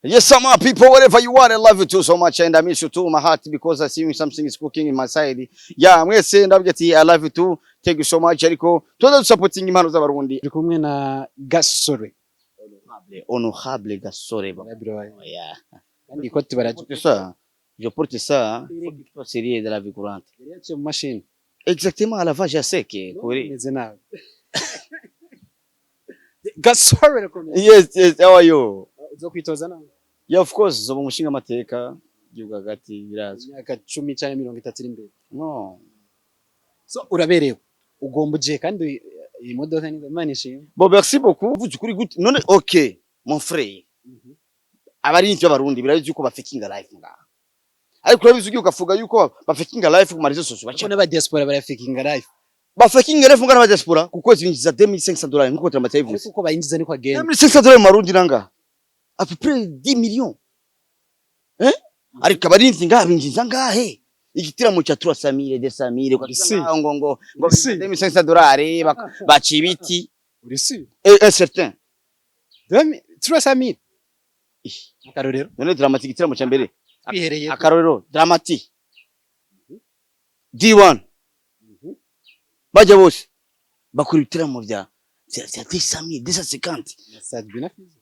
Yes, my people, wherever you are, I love you too so much and I miss you too, my heart, because I see something is cooking in my side. Yeah, mwese ndabwira ati I love you too. Thank you so much. Ariko tuza supporting impano z'Abarundi. Turi kumwe na Gasore. Honorable Gasore. Barabiroye. Yeah. Kandi ikoti baraje. Porte ça. Je porte ça. Hein. Faut que tu sois sérieux de la vie courante. Yari yaciye mu mashini. Exactement, à lavage à sec. Kuri. Meze nabi. Gasore rakomeye. Yes, how are you? Uzo kwitoza nawe. Yeah, of course, zoba umushinga amateka igihugu hagati birazwi. Imyaka 10 canke 30 iri imbere. No. So uraberewe. Ugomba uje kandi iyi modoka ni Imana ishimwe. Bon, merci beaucoup. Uvuze ukuri gute? None okay, mon frère. Abarinzi b'Abarundi birazi yuko bafekinga life ngaha. Ariko urabizi ugiye ukavuga yuko bafekinga life ku ma réseaux sociaux Ariko baca. n'aba diaspora barafekinga life. Bafekinga life ngana ba diaspora kuko zinjiza $2500 nkuko Dramati yabivuze. Ariko uko bayinjiza niko agenda. $2500 mu Marundi nanga. À peu près 10 millions. Hein? Ariko abarinzi ngaha binjiza ngahe? Igitaramo cya 300 000, 200 000 Si. ngo Si. $2500 baca ibiti. Uri si? Et un certain. 300 000. Akarorero. None Dramati igitaramo cya mbere. Twihereye. Akarorero Dramati. D1 bajya bose bakora ibitaramo vya 200 000, 250. Sadbi na Fizo.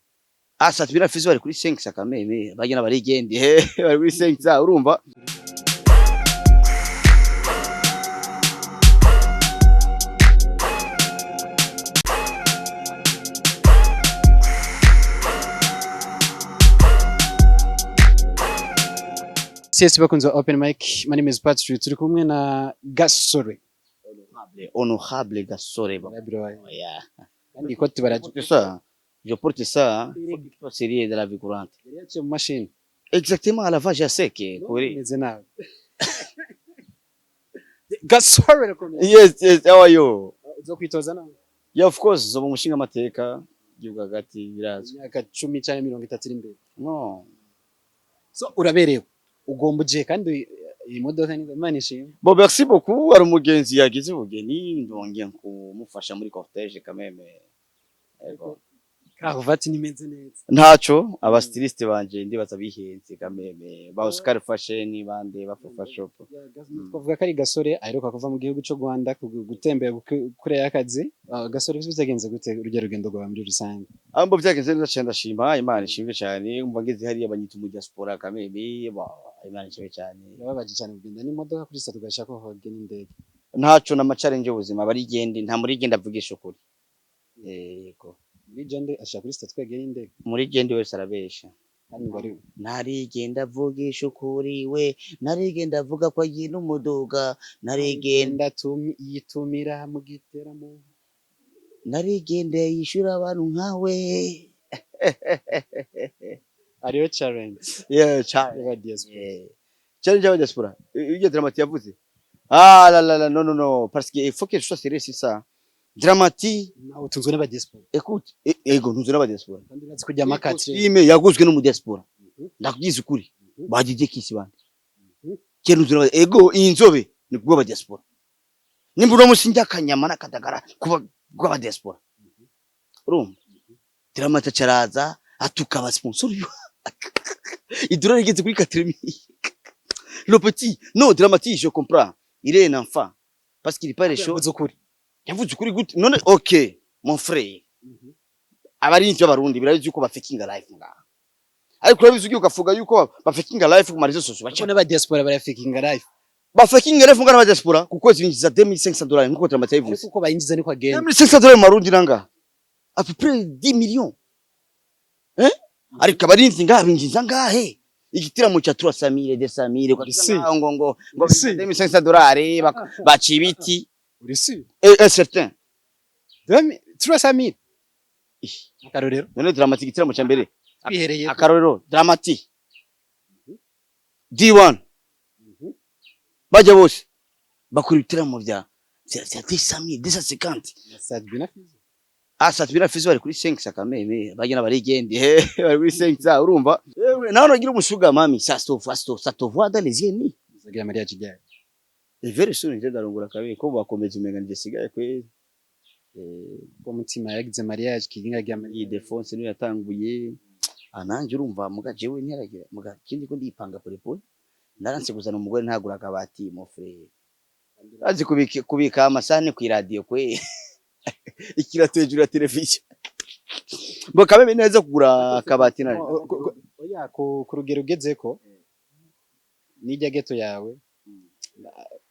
Ah, Satbira Fizo bari kuri 5 sakameme bagenda barigende bari kuri 5 za urumva. CS bakunze wa Open Mic. My name is Patrick. Turi kumwe na Gasore. Honorable Gasore. Barabiroye. Yeah. Kandi ikoti baraje. Porte ça. Je porte ça. Hein. Faut que tu sois sérieux de la vie courante. Yari yaciye mu mashini. Exactement, à lavage à sec. Kuri. Meze nabi. Gasore rakomeye. Yes, how are you? Uzo kwitoza nawe. Yeah, of course, zoba umushinga amateka igihugu hagati birazwi. Imyaka 10 canke 30 iri imbere. No. So uraberewe. Ugomba uje kandi iyi modoka ni Imana ishimwe. Bon, merci beaucoup. Hari umugenzi yagize ubugeni ndongeye kumufasha muri cortège quand même. Ego. Karuvati nimeze neza. Ntaco aba styliste banje ndibaza bihenze quand même. Ba Oscar Fashion bande ba Fafa Shop. Twavuga ko ari Gasore aheruka kuva mu gihugu cy'u Rwanda gutembera kure y'akazi. Gasore byagenze gute urugero rugendo rwawe muri rusange? Ambo byagenze neza cyane ndashima Imana ishimwe cyane. Umva ngeze hariya banyita mu diaspora quand même. Ba Imana ishimwe cyane. Birababaje cyane kugenda n'imodoka kuri sitade ugashaka ko hoge n'indege. Ntaco n'ama challenge y'ubuzima barigende nta muri genda avugisha ukuri. Yego. Muri jende ashaka kuri sitade twegeye n'indege. Muri gende wese arabesha. Kandi ngo ari Narigenda avugisha ukuri we, narigenda avuga ko agiye n'umuduga, narigenda yitumira mu giteramo. narigenda yishura abantu nkawe. Ariyo challenge Yeah, challenge. y'aba diaspora. Yeah. Challenge y'aba diaspora. Ibyo Dramati yavuze. Ah la la la, non non non, parce que il faut que je sois sérieux, c'est ça. Dramati, Nawe utunzwe n'aba diaspora. écoute, ego ntunzwe n'aba diaspora. Kandi urazi kujya amakatire. Costume yaguzwe n'umu diaspora. Ndakubwiza ukuri. Bagiye kisi bande. Kera ntunzwe n'aba ego inzobe ni kubwa diaspora. Nimba uno musi njya akanyama n'akadagara kuba bw'aba diaspora. Urumva? Dramati acaraza atuka aba sponsor. Idolari igeze kuri 4000. Le petit, non, Dramati, je comprends. Il est un enfant. Parce qu'il parle chaud. Yavuze ukuri. Yavuze ukuri gute? None okay, mon frère. Abarinzi b'Abarundi birazi yuko bafekinga life ngaha. Ariko urabizi ugiye ukavuga yuko bafekinga life ku ma réseaux sociaux Ariko baca. n'aba diaspora barafekinga life. Bafekinga life ngana ba diaspora kuko zinjiza $2500 nkuko Dramati yabivuze. Ariko uko bayinjiza niko agenda. $2500 mu Marundi nanga. À peu près 10 millions. Hein? Ariko abarinzi ngaha binjiza ngahe? Igitaramo cya 300 000, 200 000 Si. ngo Si. $2500 baca ibiti. Uri si? Et un certain. 300 000. Akarorero. None Dramati igitaramo cya mbere. Twihereye. Akarorero Dramati. D1 bajya bose bakora ibitaramo vya 200 000, 250. Sadbi na Fizo. Ah, Satbira Fizo bari kuri 5 sakameme bagenda barigende bari kuri 5 za urumva. Ewe nawe nagira umushuga mami, ça se voit, ça te voit dans les yeux ni. Uzagira mariage ryari? Very soon nje ndarongora kabiri ko bakomeza umenga nje sigaye kweli. Ko mutima yagize mariage kiginga rya Iyi mariage. Defonse niyo yatanguye. Ah, nanje urumva muga jewe nteragira muga kindi ko ndipanga pole pole. Naranse kuzana umugore ntagura akabati, mon frère. Azi kubika amasahani ku iradiyo kwe, ikirato hejuru ya televiziyo ngo kameme neza kugura akabati na Oya, ku rugero ugezeko n'ijya ghetto yawe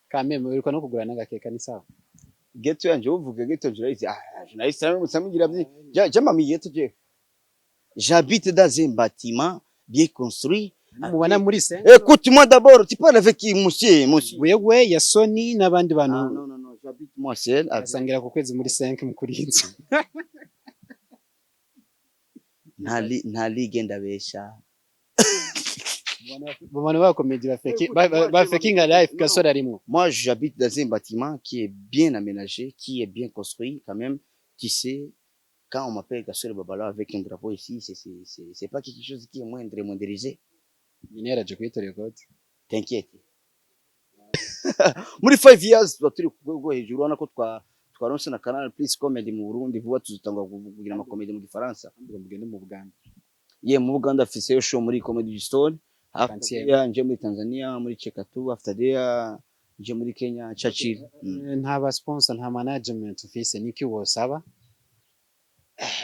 kameme uriko no kugura n'agakeka ni sawa. Ghetto yanje, uvuga ghetto journaliste, ah, journaliste namwe musamugira byi ja mami ghetto je j'habite dans un bâtiment bien construit. Mubona muri se. Écoute-moi d'abord, tu parles avec qui, monsieur, monsieur? Wewe, Yasoni n'abandi bantu. Ah, non, non, non, j'habite moi seul avec Asangira ku kwezi muri 5 mu kurinza. Nta ligue ndabesha. Mu bantu bakomedi ba fakinga life, Gasore arimwo. Moi, j'habite dans un bâtiment qui est bien aménagé, qui est bien construit quand même. Tu sais, quand on m'appelle Gasore Babala avec un drapeau ici, c'est pas quelque chose qui est moindre, moindrisé. Nyine yaraje kuyitorera ikoti. T'inquiète. Muri 5 years tuba turi ku rwego rwo hejuru. Urabona ko twaronse na Canal Plus Comedy mu Burundi, vuba tuzotangwa kugira ama comedy mu Gifaransa. Ngo mugende mu Buganda. Ye, mu Buganda afise show muri Comedy Store. After Kansiye. there nje muri Tanzania muri Chekatu, after there nje muri Kenya Churchill. Nta ba sponsor, nta management ufise, niki wosaba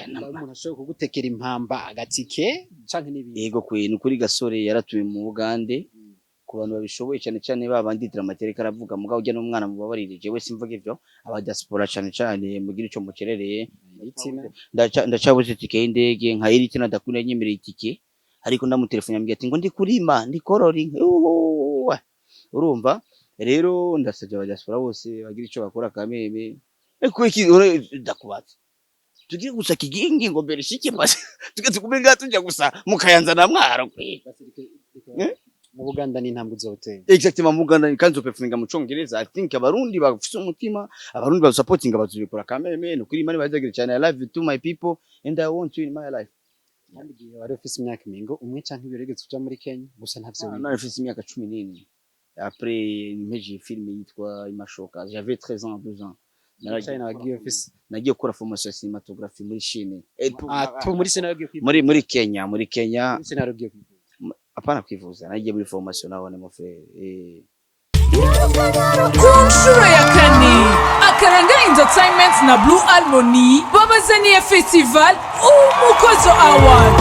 umuntu ashobora kugutekera impamba, agatike canke n'ibindi? Yego kwe, ni ukuri Gasore yaratuye mu Bugande. Ku bantu babishoboye, cyane cyane ba bandi Drama T aravuga, mugabo ujya n'umwana mubabarire, jewe simvuga ivyo. Aba diaspora cyane cyane mugira ico mukerereye. Iritina. Ndacabuze itike y'indege nka iritina, ndakunda nyemereye itike, ariko ndamutelefone ambwira ati ngo ndi kurima, ndi korora inka. Uhuhuhu. Urumva rero ndasabye aba diaspora bose bagira ico bakora kameme. Eko iki ndakubaza, tugiye gusa kigingi ngo mbere shike basi tuge tugume ngaha tujya gusa mukayanza na Mwaro kwe. Eh? Mu Buganda ni intambwe uzotera. Exactement, mu Uganda kandi nzoperforminga mu Congereza. I think Abarundi bafise umutima, Abarundi basupportinga bazubikora kameme. Ni ukuri Imana ibazagira cyane. I love you to my people and I want you in my life. Kandi igihe wari ufise imyaka mingo umwe canke ibiri wigeze uja muri Kenya gusa ntavyo wibuka. Nari mfise imyaka 14 après mpejeje film yitwa Imashoka. J'avais 13 ans, 12 ans. China wagiye ufise Nagiye gukora formation ya cinématographie muri Chine. Ah, tu muri Sena wagiye kwivuza? Muri Kenya, muri Kenya. Muri Sena wagiye kwivuza? Apana kwivuza, nagiye muri formation nabone mon frère. Ku nshuro ya kane, Akaranga Entertainment na Blue Harmony babazaniye festival Umukozo Award.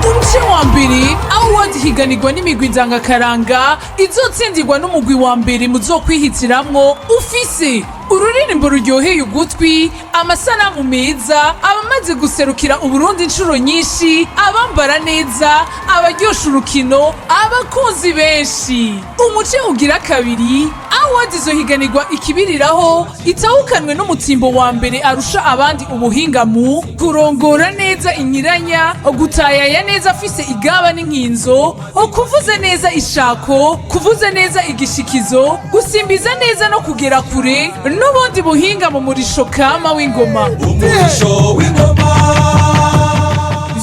Umuce wa mbere award higanirwa n'imigwi ndangakaranga izotsindirwa n'umugwi wa mbere muzokwihitiramwo ufise ururirimbo ruryoheye ugutwi, amasanamu meza, abamaze guserukira Uburundi inshuro nyinshi, abambara neza, abaryosha urukino, abakunzi benshi. Umuce ugira kabiri award izohiganirwa ikibiriraho itahukanwe n'umutimbo wa mbere arusha abandi ubuhinga mu kurongora neza inyiranya, gutayaya neza, afise igaba n'inkinzo, kuvuza neza ishako, kuvuza neza igishikizo, gusimbiza neza no kugera kure, n'ubundi buhinga mu murisho kama w'ingoma. Umurisho w'ingoma.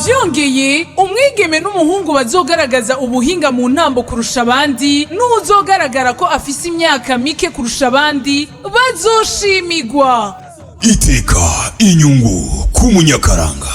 Vyongeye, umwigeme n'umuhungu bazogaragaza ubuhinga mu ntambo kurusha abandi n'uwuzogaragara ko afise imyaka mike kurusha abandi bazoshimigwa. Iteka inyungu ku munyakaranga.